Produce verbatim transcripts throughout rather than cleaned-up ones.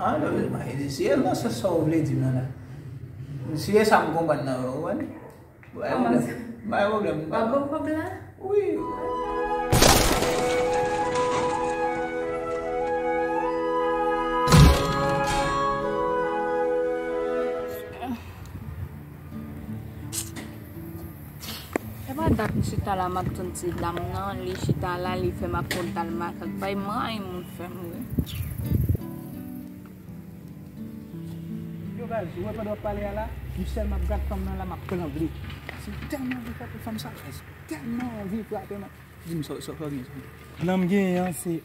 Ah, non, men, si e nan sans sa w vle di m nan la. Si e sa m konprann nan, ou konprann? Bay pwoblèm. Bay pwoblèm. W ap ban m kòb la? Wi. E pa dat m chita la, m ap tann ti dam nan, li chita la, li fè m ap kontan makak. Bay manyen moun fè m ri. Yo, guys, ou wè pandan w ap pale a la, m sèlman ap gad fanm nan la, m ap tranble. Se tèlman anvi frape fanm sa, guys. Tèlman anvi frape, man. Di m sa, sa, sa w gen. Plan m genyen an, se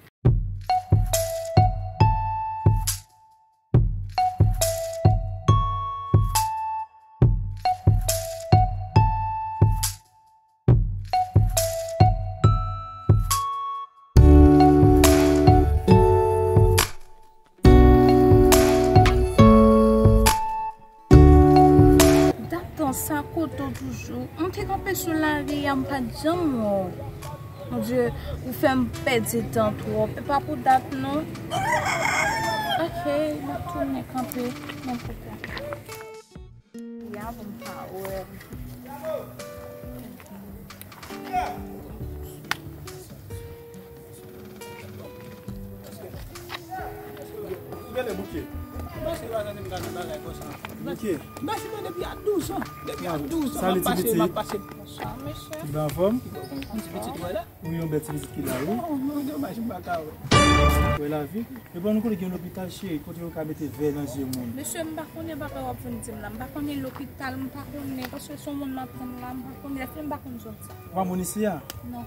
Dat tan sa kote w toujou? M te kanpe sou lari a, m pa t janm wè w. Mon Dieu, ou fè m pèdi tan twòp. E pa pou dat non. Ok, m ap tounen kanpe nan kote. Ya pou m pa wè. Gade bouke. Mwen se pa tande m gade bagay konsa. Bouke. Mwen se depi a douz an. Depi a douz an, m ap pase, m ap pase. Bonswa, mesye. Ou anfòm? Yon ti pitit, wè la. Ou yon bèl ti pitit ki la, wi. Oh, non, domaj, m pa ka wè. Wè lavi. Epi nou konnen gen lopital, cheri, kote yo ka mete vè nan zye moun. Mesye, m pa konnen bagay w ap vin di m la. M pa konnen lopital, m pa konnen. Paske se yon moun m ap tann la, m pa konnen. Lè fini, m pa konn sa w di. Ou pa moun isi a? Non.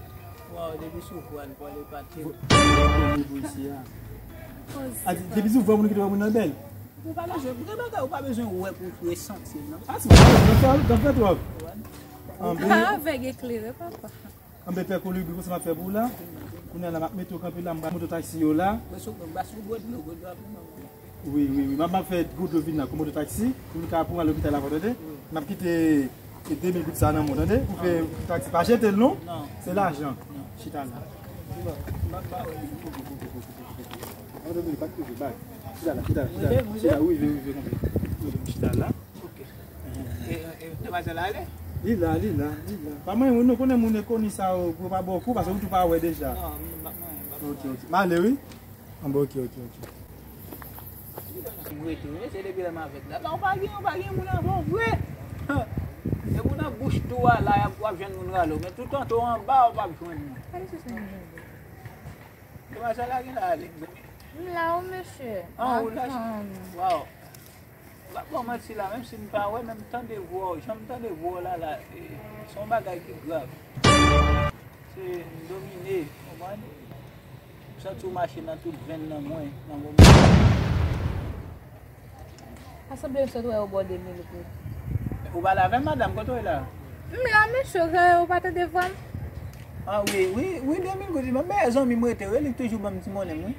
Waw, depi sou vwa l, vwa l epate. Vwa l epate pou isi a. A, depi sou vwa moun ki te wè moun nan bèl. Ou pa bezwen, gen bagay ou pa bezwen wè pou w resanti l, non. A, ti bagay, nan fè, nan fè twòp. Anben. Avèg eklere, papa. Anben, pè Kolibri, konsa m ap fè pou ou la. Kounye a la, m ap mete w kanpe la, m ba moto taksi yo la. Mwen sou, mwen ba sou gwo dlo, gwo dlo ap pran mwen. Wi, wi, wi. M ap, m ap fè gwo dlo vin la, kou moto taksi, pou nou ka pou al lopital avè w, tande? Wi. N ap kite e de mil goud sa nan men w, tande? Pou fè taksi. Pa jete l, non. Non. Se lajan. Non. Chita la. Bon, m ap ba w li. An, de mil, pa t touche, bay. Chita la, chita la, chita la. Chita, rive, rive, kanpe. Chita la. Ok. E, e, demwazèl la ale? Li la, li la, li la. Pa manyen moun, nou konnen moun e koni sa yo, pou yo pa ba w kou, paske ou tou pa wè deja. Non, m pa manyen, m pa manyen. Ok, ok. M ale, wi. Anben, ok, ok, ok. M rete, wi, se depi lè m avèk la. La, ou pa gen, ou pa gen moun avè w vre. Depi w nan bouch tou a la, w ap jwenn moun rale w. Men toutan tou anba, ou p ap jwenn moun. Demwazèl la gen la ale. M la wi, mesye. Ah, ou la? Waw. M pa ba w manti la, menm si m pa wè, men m tande vwa w. Jan m tande vwa w la, la, e, se yon bagay ki grav. Se m domine, konprann? M santi w mache nan tout venn nan mwen, nan moman. Sa sanble m sot wè w bò de mil goud. Ou pale avè m, madanm, kote w ye la? M la, mesye, ou pa tande vwa m? Ah, wi, wi, wi, de mil goud, m ap bay zanmi m rete, wi, li toujou ban m ti monnen m, wi.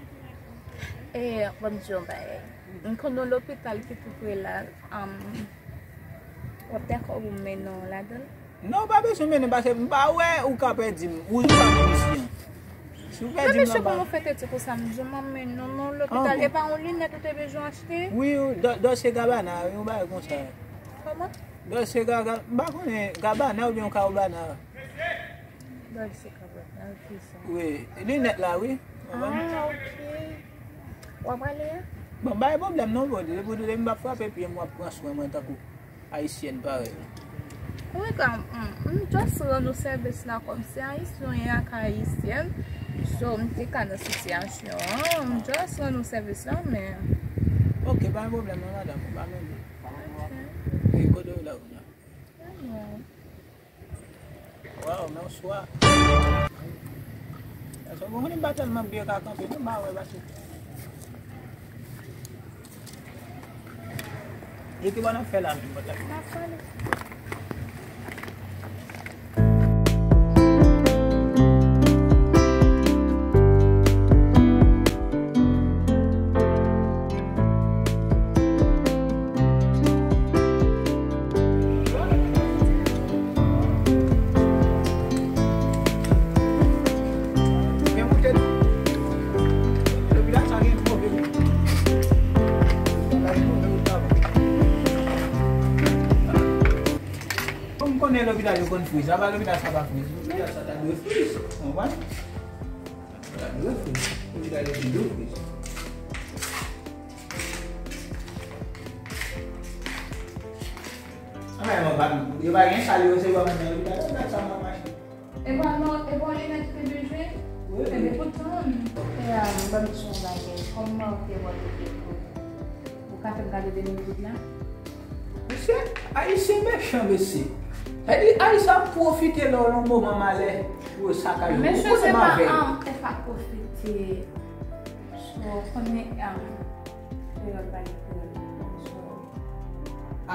E, ban m di yon bagay. M konn yon lopital ki tou pre la, um, w ap dakò pou m mennen w ladan l? Non, ou pa bezwen mennen, paske m pa wè ou ka pèdi m. Ou, ou pa polisye. Si w pèdi m nan, mesye, kòman w fè tèt konsa, m di w m ap mennen w nan lopital. E pa yon linèt ou te bezwen achte? Wi, wi, Dol-, Dolce Gabbana, yon bagay konsa. Kòman? Dolce Gaga-, m pa konnen, Gabbana oubyen yon Cubana. Dolce Gabbana, ok, sa. Wi, linèt la, wi. Ah, ok. W ap ale a? Bon, bay pwoblèm non, bro. Depi w vle m ap frape pye m, w ap pran swen mwen tankou ayisyèn parèy. Wi, kan, m, m just rann ou sèvis la kòmsi ayisyen ak ayisyèn. So, m te ka nan sitiyasyon an, m just rann ou sèvis la, men. Ok, pa gen pwoblèm non, madanm, ou pa mele. Ok. E kote w la kounye a? Anyen. Waw, men w swa. Paske bon, m pa tèlman byen ka kanpe, non, m pa wè, paske. E ki bò n ap fè la menm, bò la? N ap pale. Lopital yo konn friz. Apa lopital sa pa friz? Lopital sa ta dwe friz. Ou konprann? Sa ta dwe friz. Lopital yo te dwe friz. Anben, yo pa, yo pa gen sal yo resevwa moun nan lopital. Gad sa m ap mache. E pa non, e pa linèt ki te dwe jwe? Wi. Enben, poutan. Pè a, ban m di w yon bagay. Kòm mwen te wè l te pou. Ou ka fè m gade de minit la? Mesye, Ayisyen mechan, mesye. Sa di Ayisyen ap pwofite lè w nan moman malè pou yo sakaj ou. Mesye, se pa, um, ou pa pwofite. So, konnen, um, kreyòl pa gen kreyòl. So,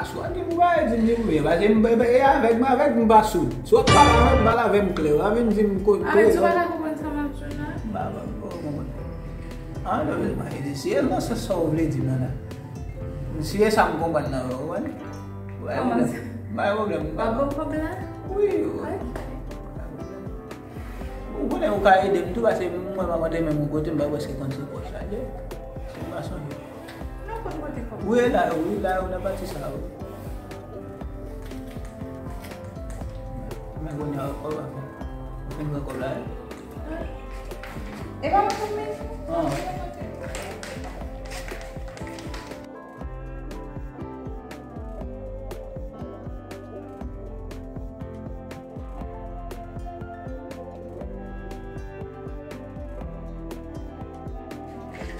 aswè, di pou bagay, di m, di pou bagay. Paske m, e avèg, m avèg, m pa soud. Si w ap pale avè m, pale avè m klè. W ap vin di m ko-, a, men, ou pa ta konprann sa m ap di w la? M pa, m pa konprann. Ah, non, men, si e nan sans sa w vle di m nan la. Si e sa m konprann nan, ou konprann? Kòman sa? Pa gen pwoblèm. W ap ban m kòb la? Wi, wi. Ok. Ou konnen ou ka ede m tou, paske mwen pa monte menm yon kote, m pa prèske konn se kò chaje. Si m pa sonje. Non, konn kote kòb. Wi, la, wi, la, ou nan pati sa, wi. Men kounye a, kòb la. Ou fin pran kòb la, wi. E pa mwen konn men? Ah.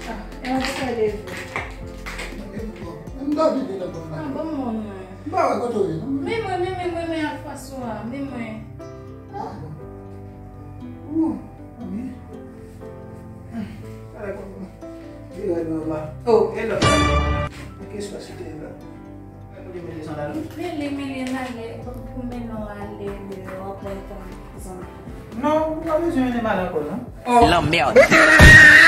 Ah, e an pou fè leve. M dòmi dedan kòm la. Ah, bon, mwen. M pa wè kote w ye, non. Men mwen, men, men, men, men, ak fas ou a, men mwen. Ah, bon. Bon, anmye. Ala kòm. Vire anba. Oh, hello. Nan ki espas ou te ye la? Kote mete sandal ou? Mele, mele, n ale pou mennen w ale deyò, pou w tann zanmi. Non, ou pa bezwen mennen m ale ankò, non. Oh. Lanmèd.